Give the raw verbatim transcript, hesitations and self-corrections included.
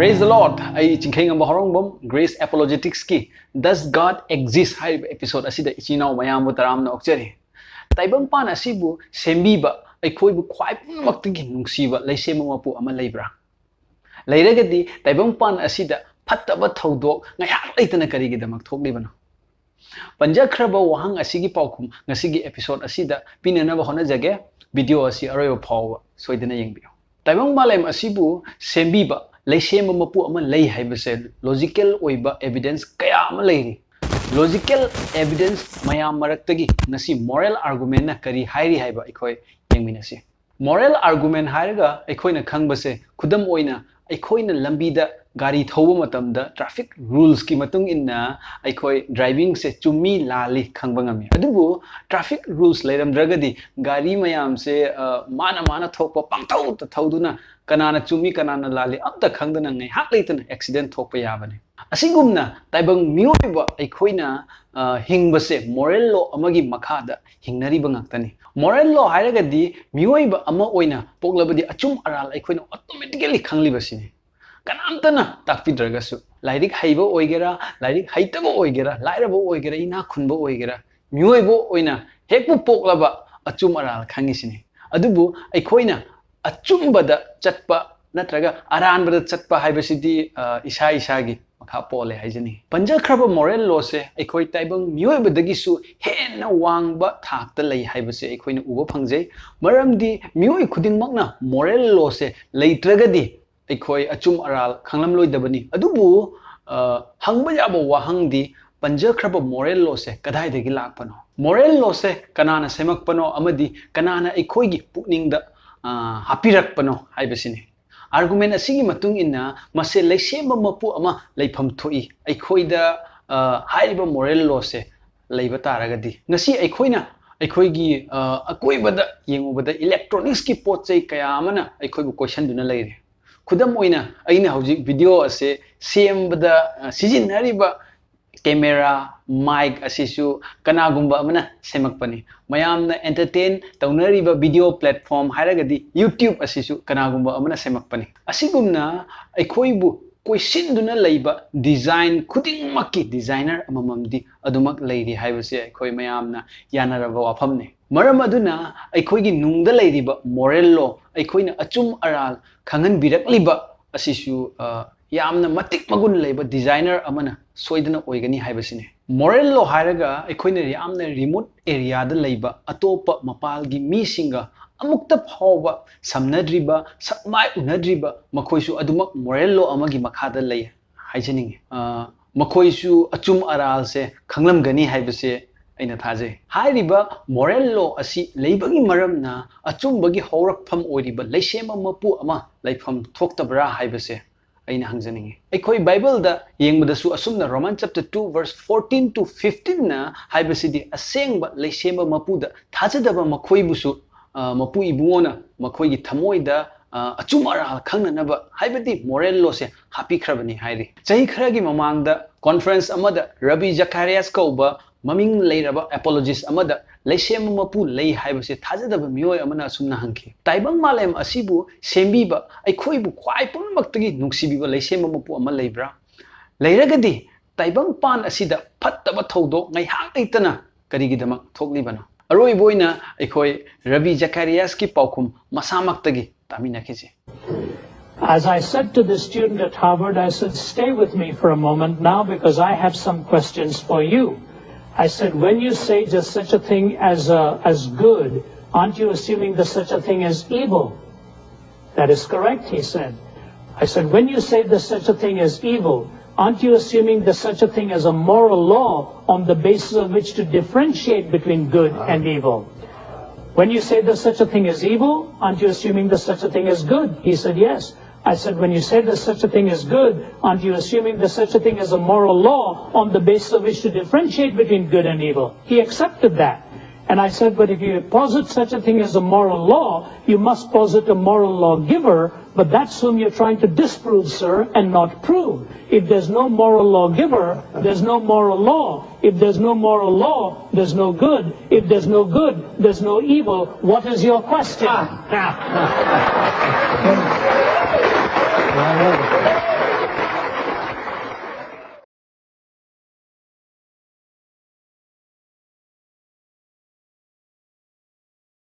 Praise the Lord! ꯑꯩ ꯆꯤꯡꯈꯩꯉꯝꯕ ꯍꯧꯔꯣꯡꯕꯝ, Grace Apologetics ꯀꯤ Does God Exist ꯍꯥꯏꯔꯤꯕ episode ꯑꯁꯤꯗ ꯏꯆꯤꯟ ꯏꯅꯥꯎ ꯃꯌꯥꯝꯕꯨ ꯇꯔꯥꯝꯅ ꯑꯣꯛꯆꯔꯤ꯫ ꯇꯥꯏꯕꯪꯄꯥꯟ ꯑꯁꯤꯕꯨ ꯁꯦꯝꯕꯤꯕ, ꯑꯩꯈꯣꯏꯕꯨ ꯈ꯭ꯋꯥꯏ ꯄꯨꯝꯅꯃꯛꯇꯒꯤ ꯅꯨꯡꯁꯤꯕ ꯂꯩꯁꯦꯝꯕ ꯃꯄꯨ ꯑꯃ ꯂꯩꯕ꯭ꯔꯥ? ꯂꯩꯔꯒꯗꯤ ꯇꯥꯏꯕꯪꯄꯥꯟ ꯑꯁꯤꯗ ꯐꯠꯇꯕ ꯊꯧꯗꯣꯛ ꯉꯥꯏꯍꯥꯛ ꯂꯩꯇꯅ ꯀꯔꯤꯒꯤꯗꯃꯛ ꯊꯣꯛꯂꯤꯕꯅꯣ? ꯄꯟꯖꯈ꯭ꯔꯕ ꯋꯥꯍꯪ ꯑꯁꯤꯒꯤ ꯄꯥꯎꯈꯨꯝ ꯉꯁꯤꯒꯤ episode ꯑꯁꯤꯗ ꯄꯤꯅꯅꯕ ꯍꯣꯠꯅꯖꯒꯦ꯫ Video ꯑꯁꯤ ꯑꯔꯣꯏꯕ ꯐꯥꯎꯕ ꯁꯣꯏꯗꯅ ꯌꯦꯡꯕꯤꯌꯨ꯫ ꯇꯥꯏꯕꯪ ꯃꯥꯂꯦꯝ ꯑꯁꯤꯕꯨ ꯁꯦꯝꯕꯤꯕ, ꯂꯩꯁꯦꯝꯕ ꯃꯄꯨ ꯑꯃ ꯂꯩ ꯍꯥꯏꯕꯁꯦ logical ꯑꯣꯏꯕ evidence ꯀꯌꯥ ꯑꯃ ꯂꯩꯔꯤ꯫ Logical evidence ꯃꯌꯥꯝ ꯃꯔꯛꯇꯒꯤ ꯉꯁꯤ moral argument ꯅ ꯀꯔꯤ ꯍꯥꯏꯔꯤ ꯍꯥꯏꯕ ꯑꯩꯈꯣꯏ ꯌꯦꯡꯃꯤꯟꯅꯁꯤ꯫ Moral argument ꯍꯥꯏꯔꯒ ꯑꯩꯈꯣꯏꯅ ꯈꯪꯕꯁꯦ, ꯈꯨꯗꯝ ꯑꯣꯏꯅ, ꯑꯩꯈꯣꯏꯅ ꯂꯝꯕꯤꯗ ꯒꯥꯔꯤ ꯊꯧꯕ ꯃꯇꯝꯗ traffic rules ꯀꯤ ꯃꯇꯨꯡ ꯏꯟꯅ ꯑꯩꯈꯣꯏ driving ꯁꯦ ꯆꯨꯝꯃꯤ ꯂꯥꯜꯂꯤ ꯈꯪꯕ ꯉꯝꯃꯤ꯫ ꯑꯗꯨꯕꯨ traffic rules ꯂꯩꯔꯝꯗ꯭ꯔꯒꯗꯤ ꯒꯥꯔꯤ ꯃꯌꯥꯝꯁꯦ, ꯑ, ꯃꯥꯅ ꯃꯥꯅ ꯊꯣꯛꯄ ꯄꯪꯊꯧꯗ ꯊꯧꯗꯨꯅ ꯀꯅꯥꯅ ꯆꯨꯝꯃꯤ ꯀꯅꯥꯅ ꯂꯥꯜꯂꯤ ꯑꯝꯇ ꯈꯪꯗꯅ ꯉꯥꯏꯍꯥꯛ ꯂꯩꯇꯅ accident ꯊꯣꯛꯄ ꯌꯥꯕꯅꯤ꯫ ꯑꯁꯤꯒꯨꯝꯅ ꯇꯥꯏꯕꯪ ꯃꯤꯑꯣꯏꯕ ꯑꯩꯈꯣꯏꯅ, ꯑ, ꯍꯤꯡꯕꯁꯦ moral law ꯑꯃꯒꯤ ꯃꯈꯥꯗ ꯍꯤꯡꯅꯔꯤꯕ ꯉꯥꯛꯇꯅꯤ꯫ Moral law ꯍꯥꯏꯔꯒꯗꯤ ꯃꯤꯑꯣꯏꯕ ꯑꯃ ꯑꯣꯏꯅ ꯄꯣꯛꯂꯕꯗꯤ ꯑꯆꯨꯝ ꯑꯔꯥꯜ ꯑꯩꯈꯣꯏꯅ automatically ꯈꯪꯂꯤꯕꯁꯤꯅꯤ꯫ ꯀꯅꯥꯝꯇꯅ ꯇꯥꯛꯄꯤꯗ꯭ꯔꯒꯁꯨ, ꯂꯥꯏꯔꯤꯛ ꯍꯩꯕ ꯑꯣꯏꯒꯦꯔꯥ, ꯂꯥꯏꯔꯤꯛ ꯍꯩꯇꯕ ꯑꯣꯏꯒꯦꯔꯥ, ꯂꯥꯏꯔꯕ ꯑꯣꯏꯒꯦꯔꯥ, ꯏꯅꯥꯛ ꯈꯨꯟꯕ ꯑꯣꯏꯒꯦꯔꯥ, ꯃꯤꯑꯣꯏꯕ ꯑꯣꯏꯅ ꯍꯦꯛꯄꯨ ꯄꯣꯛꯂꯕ ꯑꯆꯨꯝ ꯑꯔꯥꯜ ꯈꯪꯉꯤꯁꯤꯅꯤ꯫ ꯑꯗꯨꯕꯨ ꯑꯩꯈꯣꯏꯅ ꯑꯆꯨꯝꯕꯗ ꯆꯠꯄ ꯅꯠꯇ꯭ꯔꯒ ꯑꯔꯥꯟꯕꯗ ꯆꯠꯄ ꯍꯥꯏꯕꯁꯤꯗꯤ, ꯑ, ꯏꯁꯥ ꯏꯁꯥꯒꯤ ꯃꯈꯥ ꯄꯣꯜꯂꯦ ꯍꯥꯏꯖꯅꯤꯡꯉꯤ꯫ ꯄꯟꯖꯈ꯭ꯔꯕ moral law ꯁꯦ ꯑꯩꯈꯣꯏ ꯇꯥꯏꯕꯪ ꯃꯤꯑꯣꯏꯕꯗꯒꯤꯁꯨ ꯍꯦꯟꯅ ꯋꯥꯡꯕ ꯊꯥꯛꯇ ꯂꯩ ꯍꯥꯏꯕꯁꯦ ꯑꯩꯈꯣꯏꯅ ꯎꯕ ꯐꯪꯖꯩ꯫ ꯃꯔꯝꯗꯤ ꯃꯤꯑꯣꯏ ꯈꯨꯗꯤꯡꯃꯛꯅ moral law ꯁꯦ ꯂꯩꯇ꯭ꯔꯒꯗꯤ ꯑꯩꯈꯣꯏ ꯑꯆꯨꯝ ꯑꯔꯥꯜ ꯈꯪꯂꯝꯂꯣꯏꯗꯕꯅꯤ꯫ ꯑꯗꯨꯕꯨ, ꯑ, ꯍꯪꯕ ꯌꯥꯕ ꯋꯥꯍꯪꯗꯤ, ꯄꯟꯖꯈ꯭ꯔꯕ moral law ꯁꯦ ꯀꯗꯥꯏꯗꯒꯤ ꯂꯥꯛꯄꯅꯣ? Moral law ꯁꯦ ꯀꯅꯥꯅ ꯁꯦꯝꯃꯛꯄꯅꯣ ꯑꯃꯗꯤ ꯀꯅꯥꯅ ꯑꯩꯈꯣꯏꯒꯤ ꯄꯨꯛꯅꯤꯡꯗ, ꯑ, ꯍꯥꯞꯄꯤꯔꯛꯄꯅꯣ ꯍꯥꯏꯕꯁꯤꯅꯤ꯫ Argument ꯑꯁꯤꯒꯤ ꯃꯇꯨꯡ ꯏꯟꯅ ꯃꯁꯦ ꯂꯩꯁꯦꯝꯕ ꯃꯄꯨ ꯑꯃ ꯂꯩꯐꯝ ꯊꯣꯛꯏ꯫ ꯑꯩꯈꯣꯏꯗ, ꯑ, ꯍꯥꯏꯔꯤꯕ moral law ꯁꯦ ꯂꯩꯕ ꯇꯥꯔꯒꯗꯤ, ꯉꯁꯤ ꯑꯩꯈꯣꯏꯅ ꯑꯩꯈꯣꯏꯒꯤ, ꯑ, ꯑꯀꯣꯏꯕꯗ ꯌꯦꯡꯉꯨꯕꯗ electronics ꯀꯤ ꯄꯣꯠ ꯆꯩ ꯀꯌꯥ ꯑꯃꯅ ꯑꯩꯈꯣꯏꯕꯨ ꯀꯣꯏꯁꯟꯗꯨꯅ ꯂꯩꯔꯦ꯫ ꯈꯨꯗꯝ ꯑꯣꯏꯅ, ꯑꯩꯅ ꯍꯧꯖꯤꯛ video ꯑꯁꯦ ꯁꯦꯝꯕꯗ, ꯑ, ꯁꯤꯖꯤꯟꯅꯔꯤꯕ camera, mic ꯑꯁꯤꯁꯨ ꯀꯅꯥꯒꯨꯝꯕ ꯑꯃꯅ ꯁꯦꯝꯃꯛꯄꯅꯤ꯫ ꯃꯌꯥꯝꯅ entertain ꯇꯧꯅꯔꯤꯕ video platform ꯍꯥꯏꯔꯒꯗꯤ YouTube ꯑꯁꯤꯁꯨ ꯀꯅꯥꯒꯨꯝꯕ ꯑꯃꯅ ꯁꯦꯝꯃꯛꯄꯅꯤ꯫ ꯑꯁꯤꯒꯨꯝꯅ ꯑꯩꯈꯣꯏꯕꯨ ꯀꯣꯏꯁꯤꯟꯗꯨꯅ ꯂꯩꯕ design ꯈꯨꯗꯤꯡꯃꯛꯀꯤ designer ꯑꯃꯃꯝꯗꯤ ꯑꯗꯨꯃꯛ ꯂꯩꯔꯤ ꯍꯥꯏꯕꯁꯦ ꯑꯩꯈꯣꯏ ꯃꯌꯥꯝꯅ ꯌꯥꯅꯔꯕ ꯋꯥꯐꯝꯅꯤ꯫ ꯃꯔꯝ ꯑꯗꯨꯅ ꯑꯩꯈꯣꯏꯒꯤ ꯅꯨꯡꯗ ꯂꯩꯔꯤꯕ moral law, ꯑꯩꯈꯣꯏꯅ ꯑꯆꯨꯝ ꯑꯔꯥꯜ ꯈꯪꯍꯟꯕꯤꯔꯛꯂꯤꯕ ꯑꯁꯤꯁꯨ, ꯑ, ꯌꯥꯝꯅ ꯃꯇꯤꯛ ꯃꯒꯨꯟ ꯂꯩꯕ designer ꯑꯃꯅ ꯁꯣꯏꯗꯅ ꯑꯣꯏꯒꯅꯤ ꯍꯥꯏꯕꯁꯤꯅꯤ꯫ Moral law ꯍꯥꯏꯔꯒ ꯑꯩꯈꯣꯏꯅ ꯌꯥꯝꯅ remote areaꯗ ꯂꯩꯕ ꯑꯇꯣꯞꯄ ꯃꯄꯥꯜꯒꯤ ꯃꯤꯁꯤꯡꯒ ꯑꯃꯨꯛꯇ ꯐꯥꯎꯕ ꯁꯝꯅꯗ꯭ꯔꯤꯕ, ꯁꯛꯃꯥꯏ ꯎꯅꯗ꯭ꯔꯤꯕ ꯃꯈꯣꯏꯁꯨ ꯑꯗꯨꯃꯛ moral law ꯑꯃꯒꯤ ꯃꯈꯥꯗ ꯂꯩ ꯍꯥꯏꯖꯅꯤꯡꯉꯤ꯫ ꯑ, ꯃꯈꯣꯏꯁꯨ ꯑꯆꯨꯝ ꯑꯔꯥꯜꯁꯦ ꯈꯪꯂꯝꯒꯅꯤ ꯍꯥꯏꯕꯁꯦ ꯑꯩꯅ ꯊꯥꯖꯩ꯫ ꯍꯥꯏꯔꯤꯕ moral law ꯑꯁꯤ ꯂꯩꯕꯒꯤ ꯃꯔꯝꯅ ꯑꯆꯨꯝꯕꯒꯤ ꯍꯧꯔꯛꯐꯝ ꯑꯣꯏꯔꯤꯕ ꯂꯩꯁꯦꯝꯕ ꯃꯄꯨ ꯑꯃ ꯂꯩꯐꯝ ꯊꯣꯛꯇꯕ꯭ꯔꯥ ꯍꯥꯏꯕꯁꯦ ꯑꯩꯅ ꯍꯪꯖꯅꯤꯡꯉꯤ꯫ ꯑꯩꯈꯣꯏ ꯕꯥꯏꯕꯜꯗ ꯌꯦꯡꯕꯗꯁꯨ ꯑꯁꯨꯝꯅ Roman chapter two verse fourteen to fifteenꯅ ꯍꯥꯏꯕꯁꯤꯗꯤ ꯑꯁꯦꯡꯕ ꯂꯩꯁꯦꯝꯕ ꯃꯄꯨꯗ ꯊꯥꯖꯗꯕ ꯃꯈꯣꯏꯕꯨꯁꯨ, ꯑ, ꯃꯄꯨ ꯏꯕꯨꯡꯉꯣꯅ ꯃꯈꯣꯏꯒꯤ ꯊꯃꯣꯏꯗ, ꯑ, ꯑꯆꯨꯝ ꯑꯔꯥꯜ ꯈꯪꯅꯅꯕ ꯍꯥꯏꯕꯗꯤ moral lawꯁꯦ ꯍꯥꯞꯄꯤꯈ꯭ꯔꯕꯅꯤ ꯍꯥꯏꯔꯤ꯫ ꯆꯍꯤ ꯈꯔꯒꯤ ꯃꯃꯥꯡꯗ conference ꯑꯃꯗ ꯔꯕꯤ ꯖꯀꯥꯔꯤꯌꯥꯁ ꯀꯧꯕ ꯃꯃꯤꯡ ꯂꯩꯔꯕ apologist ꯑꯃꯗ ꯂꯩꯁꯦꯝꯕ ꯃꯄꯨ ꯂꯩ ꯍꯥꯏꯕꯁꯦ ꯊꯥꯖꯗꯕ ꯃꯤꯑꯣꯏ ꯑꯃꯅ ꯑꯁꯨꯝꯅ ꯍꯪꯈꯤ, "ꯇꯥꯏꯕꯪ ꯃꯥꯂꯦꯝ ꯑꯁꯤꯕꯨ ꯁꯦꯝꯕꯤꯕ ꯑꯩꯈꯣꯏꯕꯨ ꯈ꯭ꯋꯥꯏ ꯄꯨꯝꯅꯃꯛꯇꯒꯤ ꯅꯨꯡꯁꯤꯕꯤꯕ ꯂꯩꯁꯦꯝꯕ ꯃꯄꯨ ꯑꯃ ꯂꯩꯕ꯭ꯔꯥ? ꯂꯩꯔꯒꯗꯤ ꯇꯥꯏꯕꯪꯄꯥꯟ ꯑꯁꯤꯗ ꯐꯠꯇꯕ ꯊꯧꯗꯣꯛ ꯉꯥꯏꯍꯥꯛ ꯂꯩꯇꯅ ꯀꯔꯤꯒꯤꯗꯃꯛ ꯊꯣꯛꯂꯤꯕꯅꯣ?" ꯑꯔꯣꯏꯕ ꯑꯣꯏꯅ ꯑꯩꯈꯣꯏ ꯔꯕꯤ ꯖꯀꯥꯔꯤꯌꯥꯁꯀꯤ ꯄꯥꯎꯈꯨꯝ ꯃꯁꯥꯃꯛꯇꯒꯤ ꯇꯥꯃꯤꯟꯅꯈꯤꯁꯤ꯫ As I said to the student at Harvard, I said, "Stay with me for a moment now because I have some questions for you." I said, "When you say just such a thing as, uh, as good, aren't you assuming there's such a thing as evil?" "That is correct," he said. I said, "When you say there's such a thing as evil, aren't you assuming there's such a thing as a moral law on the basis of which to differentiate between good and evil?" "When you say there's such a thing as evil, aren't you assuming there's such a thing as good?" He said, "Yes." I said, "When you say there's such a thing as good, aren't you assuming there's such a thing as a moral law on the basis of which to differentiate between good and evil?" He accepted that. And I said, "But if you posit such a thing as a moral law, you must posit a moral lawgiver, but that's whom you're trying to disprove, sir, and not prove. If there's no moral lawgiver, there's no moral law. If there's no moral law, there's no good. If there's no good, there's no evil. What is your question?"